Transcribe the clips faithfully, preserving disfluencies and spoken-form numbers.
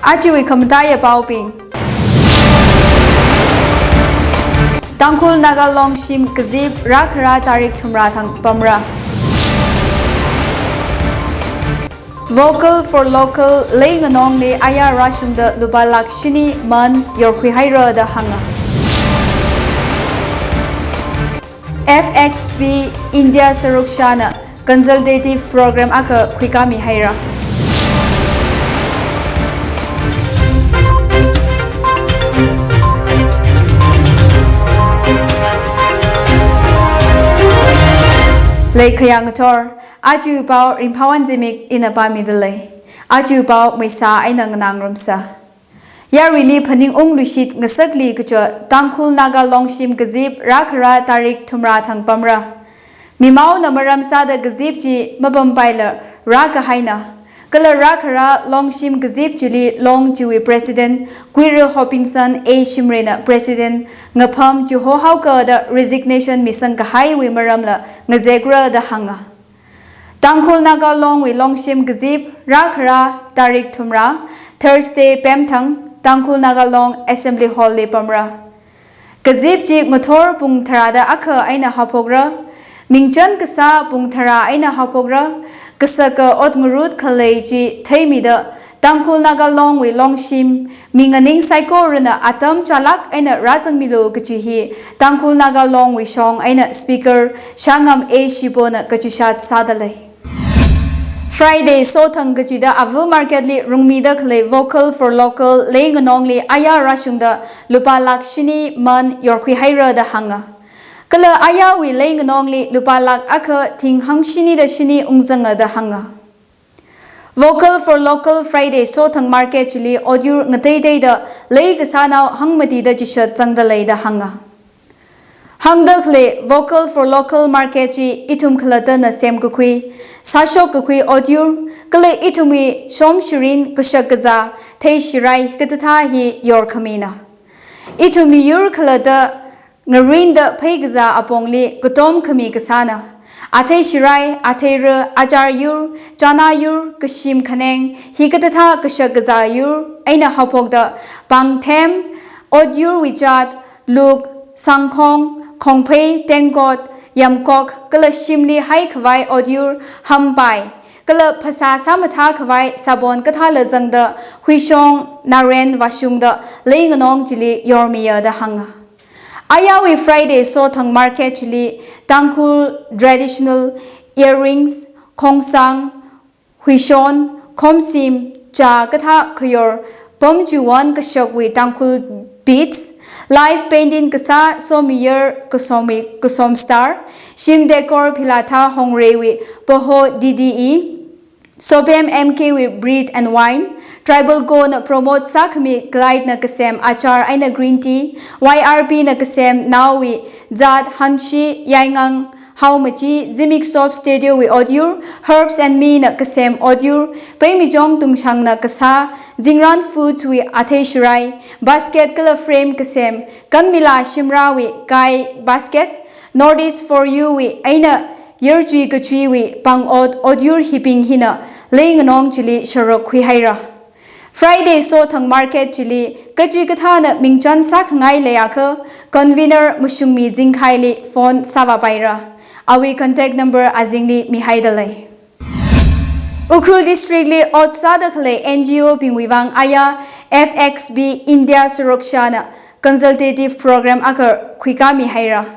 Ajawui khamataiya paobing. Tangkhul Naga Long shim kazip rākhara tarik thumrā thang pamra. Vocal for Local leinganongli aya rāshungda lupā lakh shini man yorkhuihaira da hānga. F X B India Sarokshana consultative program akha khuikāmihaira. Leikhayā ngathor, ajawui pao Ringphawon Zimik ina pāmidalei. Ajawui pao Meisa eina nganā ngarumsa. Yaruili phaningungluishit ngasakli kaja Tangkhul Naga Long shim kazip rākhara tarik thumrā thang pamra. Mimaona maram sāda kazip chi mapampaila rākahaina. Kala rākhara Long shim kazip chili Long chiwui President Kuira Hopingson A Shimrayna President ngapham chihohaoka da resignation misangkahaiwui maramla ngazekra da hānga. Tangkhul Naga Longwui Long shim kazip rākhara tarik thumrā, Thursday pemthang, Tangkhul Naga Long Assembly Hall li pamra. Kazip chi ngathor pung tharāda akha eina haophokra. Mingchan kasā pung tharā eina haophokra. Kasaka ot ngarut khalei chi theimida Tangkhul Naga Longwui Long shim mi nganing saikorana atam chālak eina rāzangmilu kaji hi Tangkhul Naga Longwui shong eina Speaker Shangam A Shibona kachishat sādalei. Friday sothang kachida Avu Market li rungmida khalei Vocal for Local leinganongli aya rāshungda lupā lakh shini man yorkhuihaira da hānga. Kala ayawui leinganongli lupā lakh akha thing hangshini da shini ungzanga da hānga. Vocal for Local Friday sothang market chili otyur ngateiteida leikasānao hangmatida chishat zangdalei da hānga. Hāngda khalei Vocal for Local market chi ithum khalattana semkakhui, sāshokkakhui otyur, kala ithumwui shomshirin kashak kazā, theishirai kathāthā hi yorkhamina. Ithum miyur khalatta ngarinda pheikazā apongli katom khami kasāna. Athei shirai, athei ra, achar yur, chana yur, kashim khaneng, hikathāthā kashak kazā yur eina haophokda pāngthem, otyurwui jat, luk, sangkhong, khongphei, tengkot, yamkok, kala shimli haikhavai otyur, hampai, kala phasā sāmathā khavai sabon kathāla zangda huishong naren vāshungda leinganong chili yormiya da hānga. Ayawui Friday sothang market chili Tangkhul traditional earrings, khongsang, huishon, khomsim, chā kathā khayor, pamchuwon kashakwui Tangkhul beads, live painting kasā Somiyar Kasomi, Kasom Star, shim decor philathā Hongreiwui Poho D D E, Sopem M K wui Bread and Wine, Tribal Co na promote sākhami Clyde na kasem achar eina green tea, Y R P na kasem naowui jat hanshi, yaingang, haomachi, Zimik Soap Studio wui otyur, Herbs and Me na kasem otyur, Peimichong Tungshang na kasā, Zingran Foods wui athei shirai, basket kala frame kasem, Kanmila Shimrawui kai basket, North East for You wui eina yarchui kachuiwui pāngot otyur hibing hina leinganong chili sharok khuihaira. Friday sothang market chili kachi kathāna mingchan sākhangai leiakha convener Mashungmi Zingkhaili phone sāvāpaira. Awui contact number azingli mihaidalei. Ukhrul District li ot sāda khalei N G O bingwui vang aya F X B India Sarokshana consultative program akha khuikāmihaira.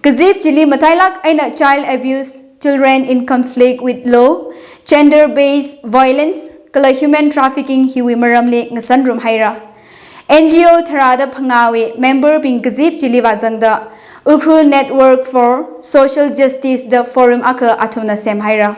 Kazip chili matailak eina child abuse, children in conflict with law, gender-based violence, kala human trafficking hiwui maramli ngasanrumhaira. N G O tharāda phangāwui member bing kazip chili vāzangda Ukhrul Network for Social Justice da forum akha athumna semhaira.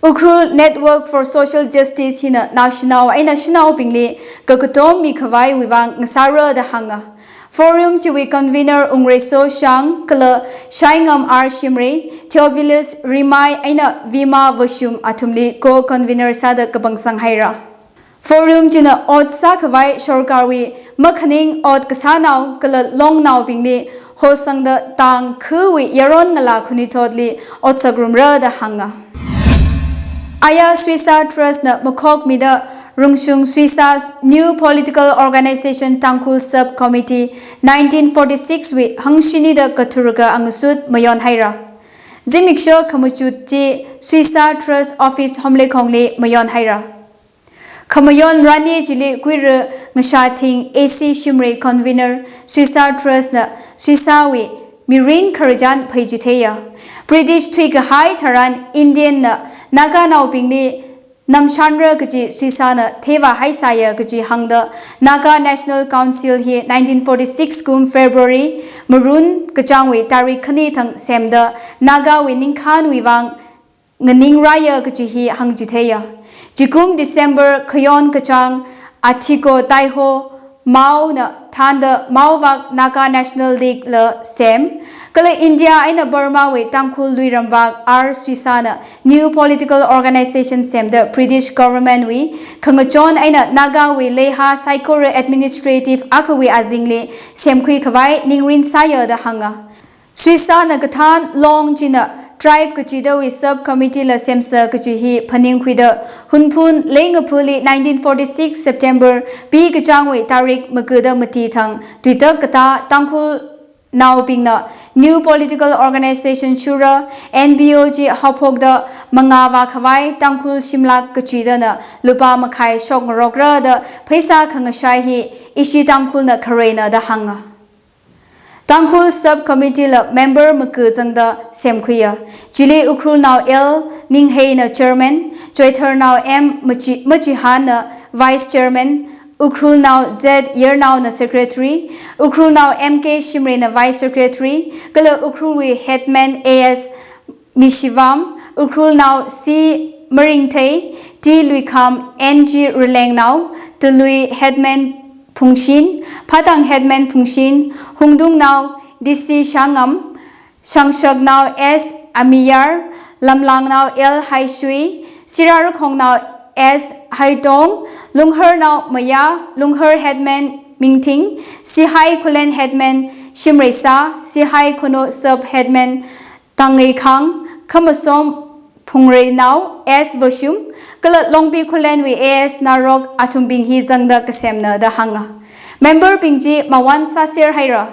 Ukhrul Network for Social Justice hina naoshinao eina shanaobingli kakatom mikhavaiwui vang ngasāra da hānga. Forum chiwui convener Ungreiso Shang kala Shaingam R Shimray, Theophilus Rimai eina Vima Vashum athumli co-convener sāda kapangsanghaira. Forum china ot sākhavai sorkarwui makhaning ot kasānao kala longnaobingli hosangda tangkhawui yaron ngalā khanuithotli otsakrumra da hānga. Aya Suisa Trust na makhokmida Rungshung Suisa's New Political Organization Tangkhul Sub-Committee nineteen forty-six wui hangshini da kathurga angasut mayon haira. Zimiksho khamachut chi Suisa Trust Office Homlekhongli mayon haira. Khamayon rani chili kuira Ngashathing A C Shimray, Convener, Suisa Trust na Suisa wui mirin kharjan phaichitheya. British thuikahai tharan Indian na Naga naobingli namshanra kaji Suisa na theva haisaya kaji hangda Naga National Council hi nineteen forty-six kum February marun kachangwui tarik khani thang semda Naga wui ningkhanwui vang nganing raya kaji hi hangchitheya. Chikum December khayon kachang Athiko Taiho Mao na thanda Maovak Naga National League la sem. Kala India eina Burma wui Tangkhul luiramvak R Suisa na new political organization semda British government wui khangachon eina Naga wui leiha saikora administrative akhawui azingli semkhui khavai ningrin saya da hanga. Suisa na kathan long china tribe kachida wui sub-committee la semsa kaji hi phaningkhuida Hunphun leingaphuli nineteen forty-six September pi kachangwui tarik makuda mati thang tuitak kata Tangkhul naobingna new political organization shura N P O chi haophokda mangava khavai Tangkhul shimlak kachida na lupa makhai shok ngarokra da pheisa khangashai hi ishi Tangkhul na khareina da hanga. Tangkhul Sub-Committee la member maku zangda semkhuiya. Chili Ukhrulnao L Ningheina Chairman, Choitharnao M Machi-, Machihanna Vice Chairman, Ukhrulnao Z Yarnaona Secretary, Ukhrulnao M K Shimrayna Vice Secretary, kala Ukhrulwui Headman A S Mishivam, Ukhrulnao C Maringthei, T Luikham, N G Rulengnao, Tului Headman Phungshin, Phatang Headman Phungshin, Hungdungnao D C Shangam, Shangshaknao S Amiyar, Lamlangnao L Haishui, Sirarakhongnao S Haitong, Lungharnao Maya, Lunghar Headman Mingthing, Sihai Khullen Headman Shimreisa, Sihai Khono Sub Headman Tangngeikhang, Khamasom Phungreinao S Vashum, kala Longpi Khullenwui A S Narok athumbing hi zangda kasemna da hanga. Member bing chi mawan saser haira.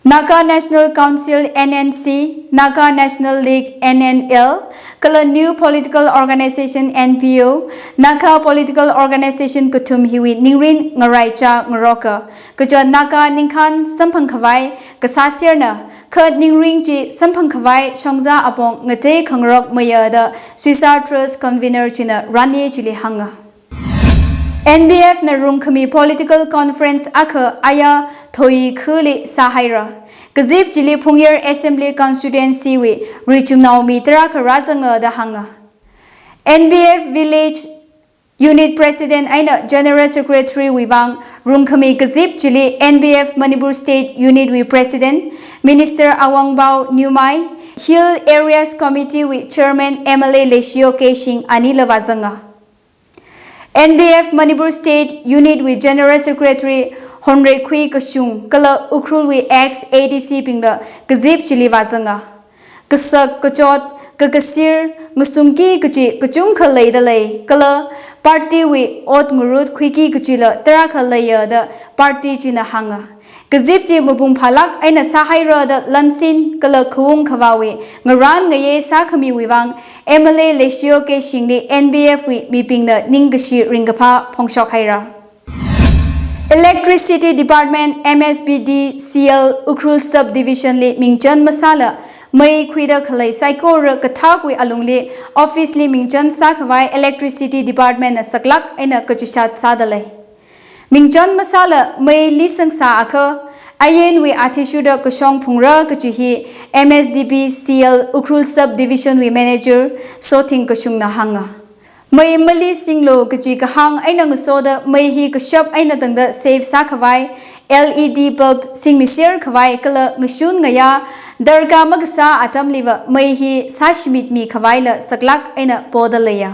Naga National Council N N C, Naga National League N N L, kala New Political Organization N P O, Naga Political Organization kathum hiwui ningrin ngaraicha ngaroka. Kaja Naga ningkhan samphang khavai kasā serna, kha ningrin chi samphang khavai shongza apong ngatei khangarok maya da Suisa Trust Convener china rani chili hanga. N B F na rungkhami political conference akha aya thoi khuli sāhaira. Kazip chili Phungyar Assembly Constituency wui richumnao mi tara kharā zanga da hanga. N B F Village Unit President eina General Secretary wui vang rungkhami kazip chili N B F Manipur State Unit wui President, Minister Awangbau Newmai, Hill Areas Committee wui Chairman M L A Leishiyo Keishing anila vāzanga. N B F Manipur State Unit wui General Secretary Honreikhui Kashung kala Ukhrulwui ex A D C bingla kazip chili vāzanga. Kasak, kachot, kakasir, ngasungki kachi kachungkha leidalei, kala party wui ot ngarut khuiki kachila tarākha leiya da party china hanga. Kazip chi mapung phālak eina sāhaira da lansin kala khaung khavāwui ngarān ngayei sākhamiwui vang M L A Leishiyo Keishingli N B F wui mibingna ningkashi ringkaphā phongshok haira. Electricity Department M S B D C L Ukhrul Subdivision li mingchan masāla mei khuida khalei saikora kathakwui alungli office li mingchan sākhavai Electricity Department na saklak eina kachishat sādalei. Mingchan masāla mei lisangsā akha, ayenwui athishurda kashong phungra kachi hi M S D B C L Ukhrul Subdivision wui Manager Sothing Kashungna hanga. Mei malisinglu kachi kahāng eina ngasoda mei hi kashap eina tangda save sākhavai, L E D bulb singmiser khavai kala ngashun ngayā darkar makasā atamliva mei hi sāshimit mikhavaila saklak eina podaleiya.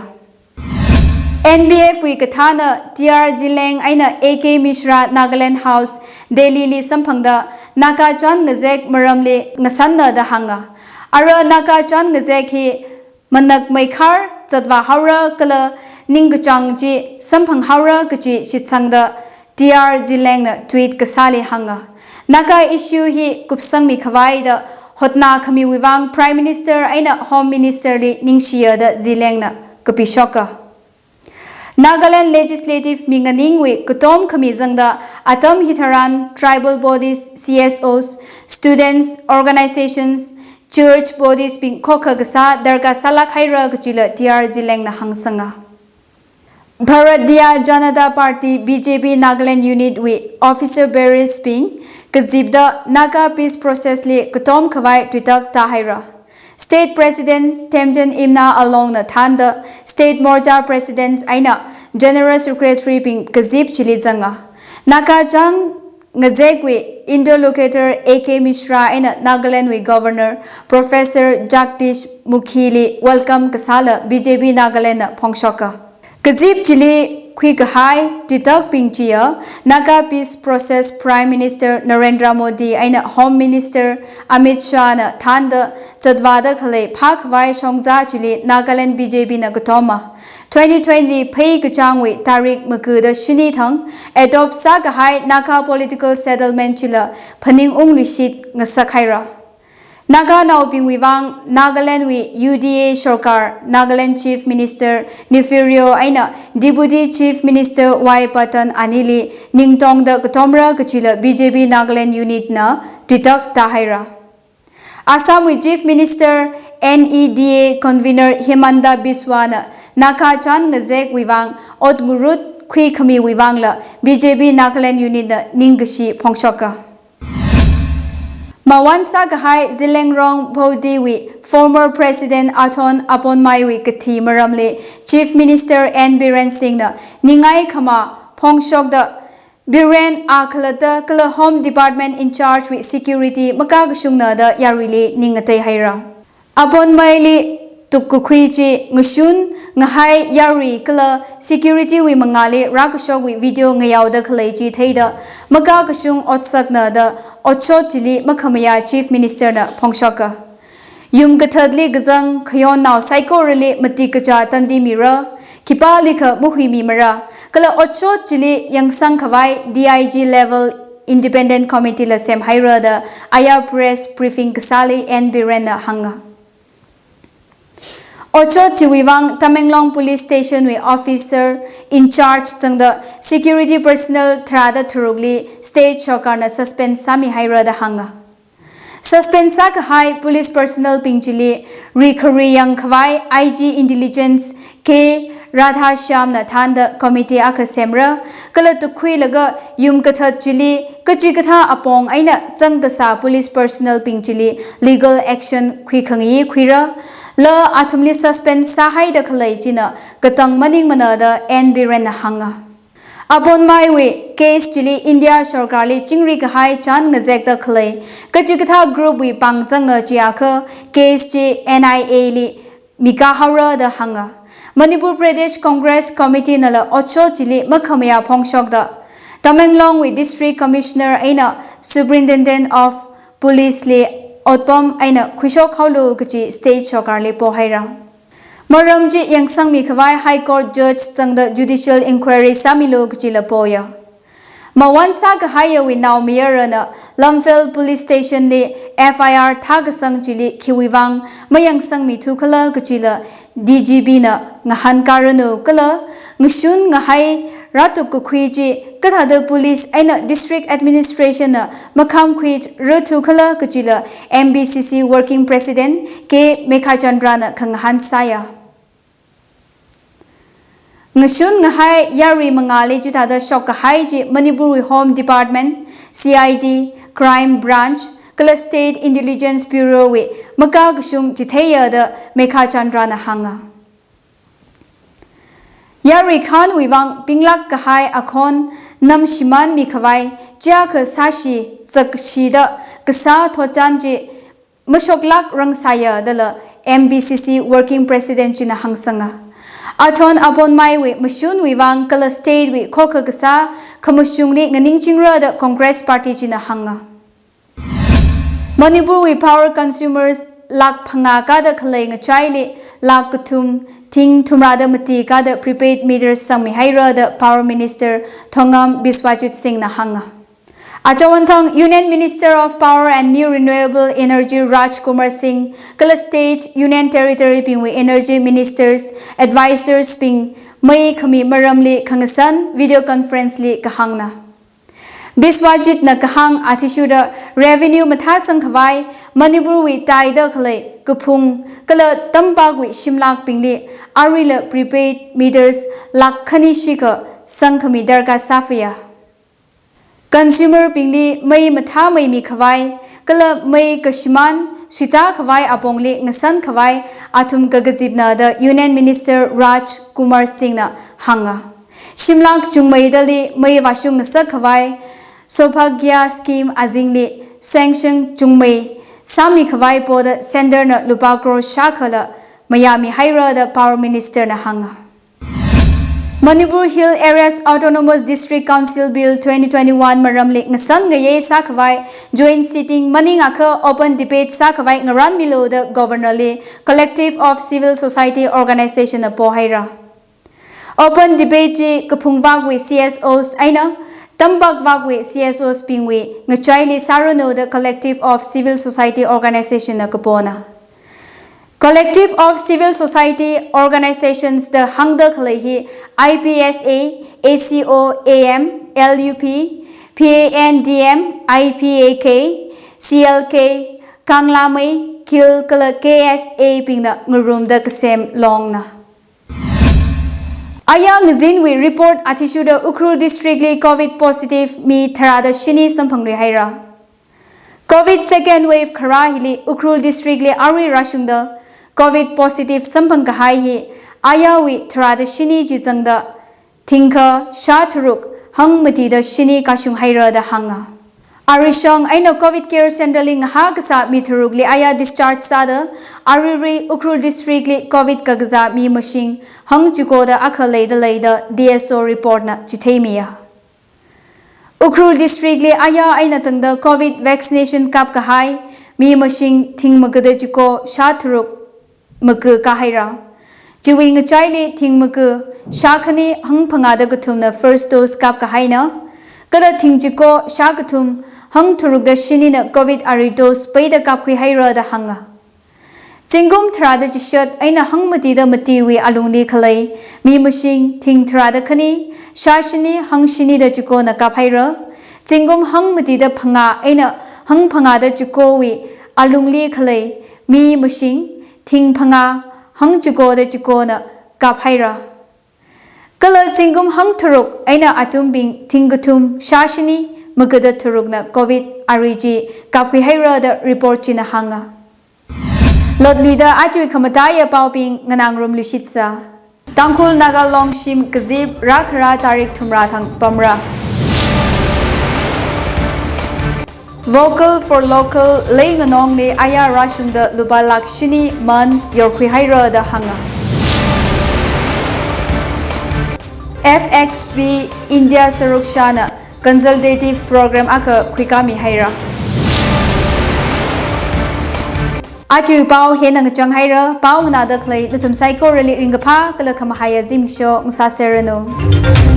N B F wui kathāna T R Zeliang eina A K Mishra Nagaland House, Delhi li samphangda Naga chān ngazek maramli ngasanna da hanga. Ara Naga chān ngazek hi manak meikhar zatvā haora kala ningkachāng chi samphang haora kachi shitsangda T R Zeliang na tweet kasāli hānga. Naga issue hi kupsangmi khavai da hotna khamiwui vang Prime Minister eina Home Minister li ningshiya da Zeliang na kapishoka. Nagaland Legislative minganingwui katom khami zangda atam hitharan tribal bodies, C S Os, students, organizations, church bodies bing khokha kasā darkar sālāk haira kachila T R Zeliang na hāngsanga. Bharatiya Janata Party, B J P Nagaland Unit wui officer bearers bing kazipda Naga peace process li katom khavai tuitak tāhaira. State President Themchon Imna along na thānda State Morcha President eina General Secretary bing kazip chili zanga. Naga chān ngazekwui interlocutor A K Mishra eina Nagaland wui Governor Professor Jagdish Mukhi li welcome kasāla B J P Nagaland na phongshoka. Kazip chili khuikahai tuitak bing chiya Naga peace process Prime Minister Narendra Modi eina Home Minister Amit Shah na thānda zatvāda khalei phākhavai shongza chili Nagaland B J P na katoma. Twenty twenty Phei kachāngwui tarik makuda shini thang adopt sākahai Naga political settlement chila phaningungluishit ngasak haira. Naga naobingwui vang Nagaland wui U D A sorkar, Nagaland Chief Minister Neiphiu Rio eina Deputy Chief Minister Y Patton anili ningtongda katomra kachila B J P Nagaland Unit na tuitak tāhaira. Assam wui Chief Minister N E D A convener Himanta Biswa na Naga chān ngazekwui vang ot ngarut khuikhamiwui vangla B J P Nagaland Unit na ningkashi phongshoka. Mawan sākahai Zeliangrong Bhoti wui former President Athon Aponmai wui kathi maramli Chief Minister N Biren Singh na ningai khama phongshokda Biren a khalatta kala Home Department in charge wui security makakashungna da yaruili ningatei haira. Aponmai li tukkakhui chi ngashun ngahai yarui kala security wui mangāli rākashokwui video ngayaoda khalei chi theida makakashung otsakna da otshot chili makhamayā Chief Minister na phongshoka. Yum kathatli kazang khayonnao saikorali matik kachā tandi mira, khipālikha mahuimi mara, kala otshot chili yangsang khavai D I G level independent committee la semhaira da aya press briefing kasāli N Biren na hānga. Otshot chiwui vang Tamenglong Police Station wui officer in charge zangda security personnel tharāda tharukli state sorkar na suspend sāmihaira da hānga. Suspend sākahai police personnel bing chili rikhari yangkhavai I G Intelligence K Radhashyam na thānda committee akha semra, kala tukkhuilaga yum kathat chili kachikathā apong eina zangkasā police personnel bing chili legal action khuikhangayi khuira, la athumli suspend sāhaida khalei china katang maningmana da N Biren na hānga. Aponmai wui case chili India sorkarli chingri kahai chān ngazekda khalei kachikathā group wui pāng zanga chiakha case chi N I A li mikā haora da hānga. Manipur Pradesh Congress Committee nala otshot chili makhamayā phongshokda Tamenglong wui District Commissioner eina Superintendent of Police li otpam eina khuishok haolu kachi state sorkarli pohaira. Maram chi yangsangmi khavai High Court Judge zangda judicial inquiry sāmilu kachila poya. Mawan sākahaiya wui naomayarana Lamphel Police Station li F I R thākasang chili khiwui vang mayangsangmithu khala kachila D G P na ngahānka ranu kala ngashun ngahai rātukkakhui chi kathāda police eina district administration na makhamkhui rāthu khala kachila M B C C working president K Meghachandra na khangahān sāya. Ngashun ngahai yarui mangāli chithāda shokkahai chi Manipur wui Home Department, C I D, Crime Branch, kala State Intelligence Bureau wui makakashung chitheiya da Meghachandra na hānga. Yarui khanwui vang pinglāk kahai akhon namshimānmi khavai chiakha sāshi zakshida kasā thotchan chi mashoklāk rangsāya dala M B C C working president china hāngsanga. Athon Aponmai wui mashunwui vang kala state wui khokha kasā khamashungli nganingchingra da Congress Party china hānga. Manipur wui power consumers lakh phangā kāda khalei ngachaili lakh kathum thing thumrada mati kada prepaid meters sangmihaira da Power Minister Thongam Biswajit Singh na hānga. Achawanthang Union Minister of Power and New Renewable Energy Raj Kumar Singh kala State Union Territory bingwui Energy Ministers Advisors bing mei khami maramli khangasan video conference li kahāngna. Biswajit na kahāng athishurda revenue mathāsang khavai Manipur wui taida khalei kaphung kala tampakwui shimlak bingli aruila prepaid meters lakh khani shikha sangkhami darkar sāfaya. Consumer bingli mei mathāmeimi khavai kala mei kashimān suita khavai apongli ngasan khavai athum kakazipna da Union Minister Raj Kumar Singh na hānga. Shimlak chungmeidali mei vāshung ngasak khavai Saubhagya scheme azingli sanction chungmei sāmi khavai poda Centre na lupā crore shākhala mayāmihaira da Power Minister na hānga. Manipur Hill Areas Autonomous District Council Bill twenty twenty-one maramli ngasan ngayei sākhavai joint sitting maningakha open debate sākhavai ngaranmilu da Governor li Collective of Civil Society Organization na pohaira. Open debate chi kaphungvakwui C S Os eina tampakvakwui C S Os bingwui ngachaili sāranu da Collective of Civil Society Organization na kapona. Collective of Civil Society Organizations da hāngda khalei hi I P S A, A C O A M, L U P, P A N D M, I P A K, C L K, Kanglamei, Kil kala K S A bingna ngarumda kasem longna. Aya ngazinwui report athishurda Ukhrul District li Covid positive mi tharāda shini samphangluihaira. Covid second wave kharā hili Ukhrul District li arui rāshungda Covid positive samphang kahai hi ayawui tharāda shini chi zangda thingkha shātharuk hangmatida shini kashunghaira da hānga. Arishang eina Covid Care Centre li ngahā kasā mi tharukli aya discharge sāda, aruirui Ukhrul District li Covid kakazā mi mashing hangchiko da akha leida leida D S O report na chitheimiya. Ukhrul District li aya eina tangda Covid vaccination kap kahai mi mashing thing magada chiko shātharuk maga kahaira. Chiwui ngachaili thing maga shākhani hangphangāda kathumna first dose kap kahaina, kala thing chiko shākathum hangtharukda shinina Covid ari dose peida kapkhuihaira da hānga. Zingkum tharāda chishat eina hangmatida matiwui alungli khalei mi mashing thing tharāda khani shāshini hangshinida chikona kaphaira. Zingkum hangmatida phangā eina hangphangāda chikowui alungli khalei mi mashing thing phangā hangchikoda chikona kaphaira. Kala zingkum hangtharuk eina atumbing thing kathum shāshini magada tharukna Covid ari chi kapkhuihaira da report china hānga. Lotluida achui khamataiya paobing nganāngarumluishitsa. Tangkhul Naga Long shim kazip rākhara tarik thumrā thang pamra. Vocal for Local leinganongli aya rāshungda lupā lakh shini man yorkhuihaira da hānga. F X B India sarukshana consultative program akha khuikāmihaira. Aja pao hina ngachang haira, pao nganāda khalei nathum saikorali ringkaphā kala khamahaiya zimiksho ngasāserranu.